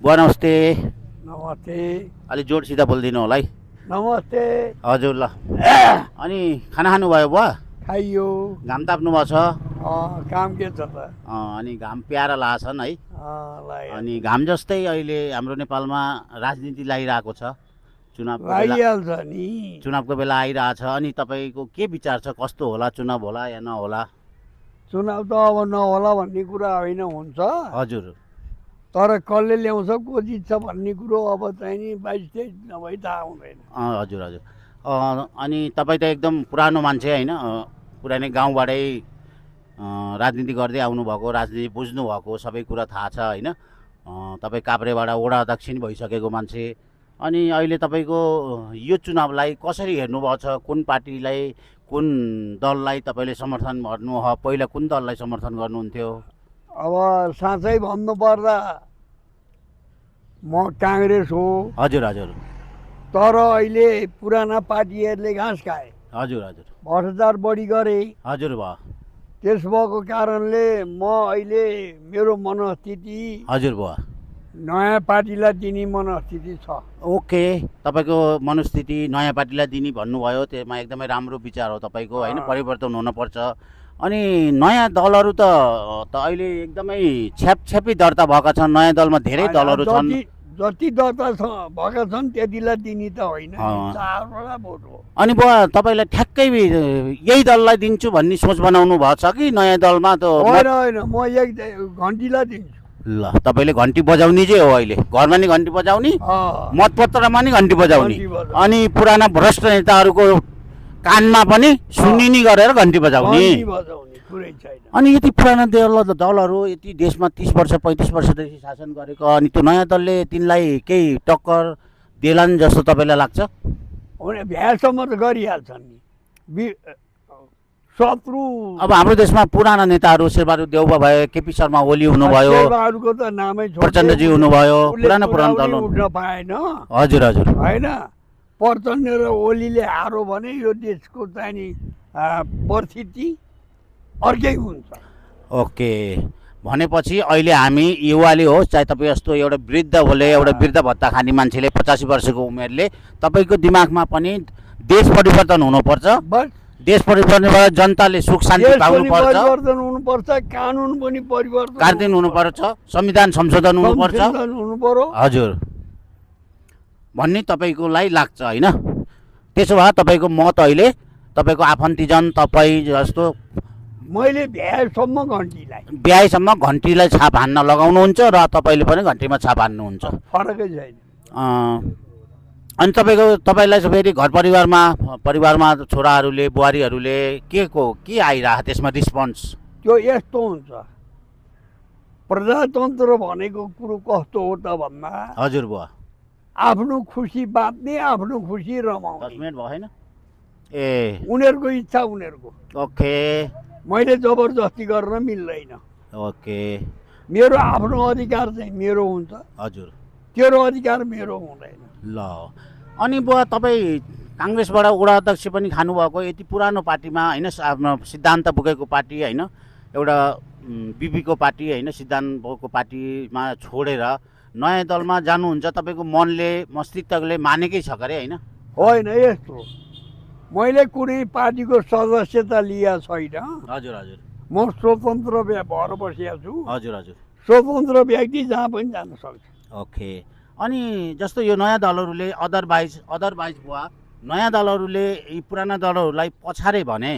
बुवा नमस्ते। नमस्ते। अलि जोडसित बोलिदिनु होला है। नमस्ते। हजुर ल। अनि खाना खानुभयो बुवा? खाइयो। घाम ताप्नु भएको छ? काम के छ त? अनि घाम प्यारा लाग्छन् है। लाग्यो। अनि घाम जस्तै अहिले हाम्रो नेपालमा राजनीति लागिरहेको छ। लागिहाल्छ नि। चुनावको बेला आइरहेछ। अनि तपाईँको के विचार छ? कस्तो होला? चुनाव होला या नहोला? चुनाव त अब नहोला भन्ने कुरा होइन, हुन्छ। हजुर तर कसले ल्याउँछ, को जित्छ भन्ने कुरो अब चाहिँ नि 22-23 नभई थाहा हुँदैन। हजुर हजुर। अनि तपाईँ त एकदम पुरानो मान्छे होइन? पुरानै गाउँबाटै राजनीति गर्दै आउनुभएको, राजनीति बुझ्नुभएको, सबै कुरा थाहा छ होइन? तपाईँ काभ्रेबाट वडा अध्यक्ष नि भइसकेको मान्छे। अनि अहिले तपाईँको यो चुनावलाई कसरी हेर्नुभएको छ? कुन पार्टीलाई, कुन दललाई तपाईँले समर्थन गर्नु हो? पहिला कुन दललाई समर्थन गर्नुहुन्थ्यो? अब साँच्चै भन्नुपर्दा म काङ्ग्रेस हो। हजुर हजुर। तर अहिले पुराना पार्टीहरूले घाँस खाए, हजुर हजुर। भ्रष्टाचार बढी गरे। हजुर भयो। त्यस भएको कारणले म अहिले मेरो मनस्थिति हजुर भयो। नयाँ पार्टीलाई दिने मनस्थिति छ। ओके, तपाईँको मनस्थिति नयाँ पार्टीलाई दिने भन्नुभयो, त्यसमा एकदमै राम्रो विचार हो तपाईँको होइन? परिवर्तन हुनपर्छ। अनि नयाँ दलहरू त अहिले एकदमै छ्यापछ्यापी दर्ता भएका छन्। नयाँ दलमा धेरै दलहरू छन्। जति दर्ता भएका छन् त्यतिलाई दिने त होइन, 4वटा भोट हो। अनि बुवा तपाईँलाई ठ्याक्कै यही दललाई दिन्छु भन्ने सोच बनाउनु भएको छ कि नयाँ दलमा त? होइन, म एक घन्टीलाई दिन्छु। ल, तपाईँले घन्टी बजाउने चाहिँ हो अहिले? घरमा नि घन्टी बजाउने, मतपत्रमा नि घन्टी बजाउने, अनि पुराना भ्रष्ट नेताहरूको कानमा पनि सुन्निनी गरेर घन्टी बजाउने। अनि यति पुराना दलहरू यति देशमा 30 वर्ष 35 वर्षदेखि शासन गरेको, अनि त्यो नयाँ दलले तिनलाई केही टक्कर देलान् जस्तो तपाईँलाई लाग्छ? भ्यासम्म त गरिहाल्छन् नि शत्रु। अब हाम्रो देशमा पुराना नेताहरू शेरबहादुर देउवा भयो, केपी शर्मा ओली हुनुभयो, शेरबहादुरको त नामै प्रचण्डजी हुनुभयो, पुराना दल उठ्न पाएन। हजुर हजुर। होइन, प्रचण्ड र ओलीले हारो भने यो देशको चाहिँ नि परिस्थिति अर्कै हुन्छ। ओके, भनेपछि अहिले हामी युवाले होस् चाहे तपाईँ जस्तो एउटा वृद्ध होले, एउटा वृद्ध भत्ता खाने मान्छेले 85 वर्षको उमेरले, तपाईँको दिमागमा पनि देश परिवर्तन हुनुपर्छ। देश परिवर्तनबाट जनताले सुख शान्ति पाउनुपर्छ, परिवर्तन हुनुपर्छ, कानुन पनि परिवर्तन हुनुपर्छ, संविधान संशोधन हुनुपर्छ। हजुर भन्ने तपाईँकोलाई लाग्छ होइन? त्यसो भए तपाईँको मत अहिले तपाईँको आफन्तीजन तपाईँ जस्तो मैले भ्याएसम्म घन्टीलाई छाप हान्न लगाउनुहुन्छ र तपाईँले पनि घन्टीमा छाप हान्नुहुन्छ, फरकै छैन। अनि तपाईँलाई फेरि घर परिवारमा छोराहरूले बुहारीहरूले के आइरह त्यसमा रिस्पोन्स? त्यो यस्तो हुन्छ, प्रजातन्त्र भनेको कुरो कस्तो हो त भन्दा, हजुर बुवा, आफ्नो खुसी बाँच्ने, आफ्नो खुसी रमाउने। 10 मिनट भएन? ए, उनीहरूको इच्छा उनीहरूको। ओके, मैले जबरजस्ती गर्न मिल्दैन। ओके, मेरो आफ्नो अधिकार चाहिँ मेरो हुन्छ। हजुर, तेरो अधिकार मेरो हुँदैन। ल, अनि बुवा तपाईँ काङ्ग्रेसबाट वडा अध्यक्ष पनि खानुभएको, यति पुरानो पार्टीमा होइन? आफ्नो सिद्धान्त बोकेको पार्टी होइन? एउटा बिपीको पार्टी होइन? सिद्धान्तको पार्टीमा छोडेर नयाँ दलमा जानुहुन्छ। तपाईँको मनले, मस्तिष्कले मानेकै छ अरे होइन? होइन, यस्तो मैले कुनै पार्टीको सदस्यता लिया छैन। हजुर हजुर। म स्वतन्त्र भएर बसेको छु। हजुर हजुर। स्वतन्त्र व्यक्ति जहाँ पनि जान सक्छ। ओके, अनि जस्तो यो नयाँ दलहरूले अदरवाइज बुवा, नयाँ दलहरूले यी पुराना दलहरूलाई पछारे भने,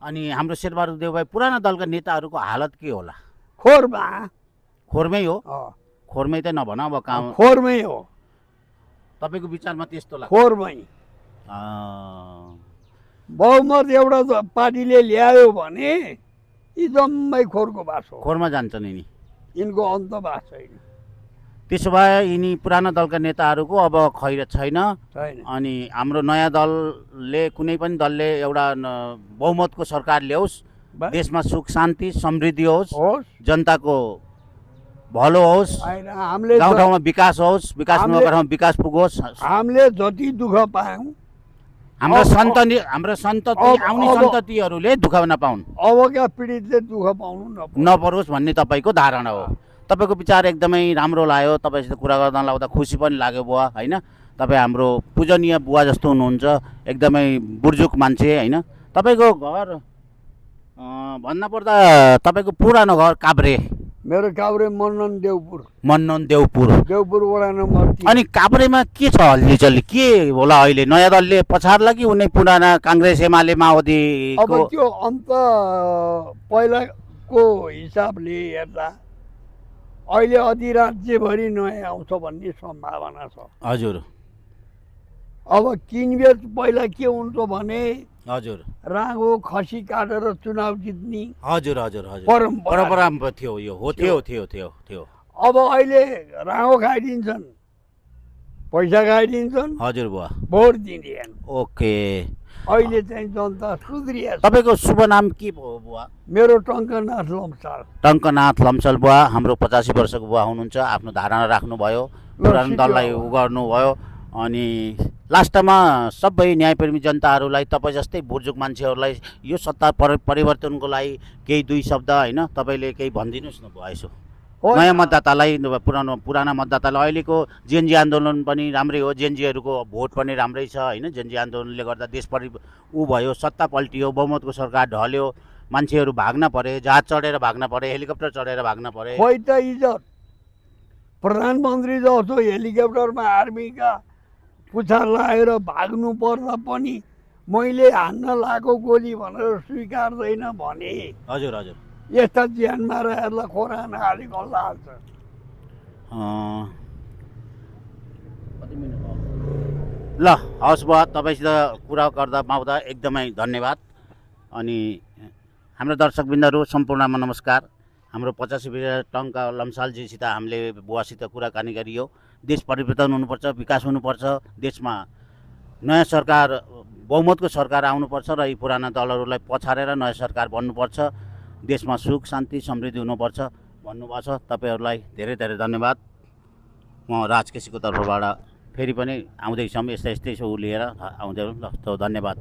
अनि हाम्रो शेरबहादुर देउवा पुराना दलका नेताहरूको हालत के होला? खोरमै हो? खोरमै त नभन, अब काम खोरमै हो। तपाईँको विचारमा त्यस्तो लाग्छ? खोरमै बहुमत एउटा पार्टीले ल्यायो भने यी जम्मै खोरको बास हो। खोरमा जान्छन् यिनी, यिनको अन्त बास छैन। त्यसो भए यिनी पुराना दलका नेताहरूको अब खैरत छैन। अनि हाम्रो नयाँ दलले, कुनै पनि दलले एउटा बहुमतको सरकार ल्याओस्, देशमा सुख शान्ति समृद्धि होस्, जनताको भलो होस्, गाउँठाउँमा विकास होस्, विकास नभएको ठाउँमा विकास पुगोस्। हामीले जति दुःख पायौँ, हाम्रो सन्तति आउने सन्ततिहरूले दुःख नपाउन्, अबका पीडितले दुःख पाउनु नपरोस् भन्ने तपाईँको धारणा हो। तपाईँको विचार एकदमै राम्रो लाग्यो, तपाईँसित कुरा गर्दा लाउँदा खुसी पनि लाग्यो बुवा होइन। तपाईँ हाम्रो पूजनीय बुवा जस्तो हुनुहुन्छ, एकदमै बुर्जुक मान्छे होइन। तपाईँको घर भन्दा पर्दा तपाईँको पुरानो घर काभ्रे, मेरो काभ्रे मनन देवपुर, मन्नन देवपुर। देवपुर वडा नम्बर 3। अनि काभ्रेमा के छ हल्लीचल्ली, के होला अहिले? नयाँ दलले पछार्ला कि उनी पुराना काङ्ग्रेस एमाले अब माओवादीको? त्यो अन्त पहिलाको हिसाबले हेर्दा अहिले अधिराज्यभरि नयाँ आउँछ भन्ने सम्भावना छ। हजुर अब किनबेच पहिला के हुन्छ भने हजुर राँगो खसी काटेर चुनाव जित्ने हजुर हजुर हजुर परम्परा परम्परा थियो यो, हो थियो थियो थियो थियो। अब अहिले राँगो खाइदिन्छन्, पैसा खाइदिन्छन्, हजुर बुवा, भोट दिँदैन। ओके। अहिले चाहिँ जनता सुध्रिया छ। तपाईँको शुभ नाम के भयो बुवा? मेरो टङ्कनाथ लम्साल। टङ्कनाथ लम्साल बुवा, हाम्रो 85 वर्षको बुवा हुनुहुन्छ, आफ्नो धारणा राख्नुभयो, पुरानो दललाई उ गर्नुभयो। अनि लास्टमा सबै न्यायप्रेमी जनताहरूलाई, तपाईँ जस्तै बुर्जुक मान्छेहरूलाई यो सत्ता परिवर्तनको लागि केही दुई शब्द होइन तपाईँले केही भनिदिनुहोस् न बुवा यसो। नयाँ मतदातालाई, पुराना मतदातालाई। अहिलेको जेएनजी आन्दोलन पनि राम्रै हो, जेएनजीहरूको भोट पनि राम्रै छ होइन। जेएनजी आन्दोलनले गर्दा देश ऊ भयो, सत्ता पल्टियो, बहुमतको सरकार ढल्यो, मान्छेहरू भाग्न परे, जहाज चढेर भाग्न परे, हेलिकप्टर चढेर भाग्न परे। खोइ त इज्जत प्रधानमन्त्री जस्तो हेलिकप्टरमा आर्मीका पुछार लगाएर भाग्नु पर्दा पनि मैले हान्न लागेको गोली भनेर स्वीकार्दैन भने हजुर हजुर यस्ता ज्यान माराहरूलाई खोरान हालेको लाग्छ। ल हवस् बुवा, तपाईँसित कुरा गर्दा पाउँदा एकदमै धन्यवाद। अनि हाम्रो दर्शकबिन्दहरू सम्पूर्णमा नमस्कार। हाम्रो 85 वर्ष टङ्का लम्सालजीसित हामीले बुवासित कुराकानी गरियो। देश परिवर्तन हुनुपर्छ, विकास हुनुपर्छ, देशमा नयाँ सरकार, बहुमतको सरकार आउनुपर्छ र यी पुराना दलहरूलाई पछारेर नयाँ सरकार बन्नुपर्छ, देशमा सुख शान्ति समृद्धि हुनुपर्छ भन्नुभएको छ। तपाईँहरूलाई धेरै धेरै धन्यवाद। म राज केसीको तर्फबाट फेरि पनि आउँदैछौँ, यस्तै यस्तै सो लिएर आउँदै ल, धन्यवाद।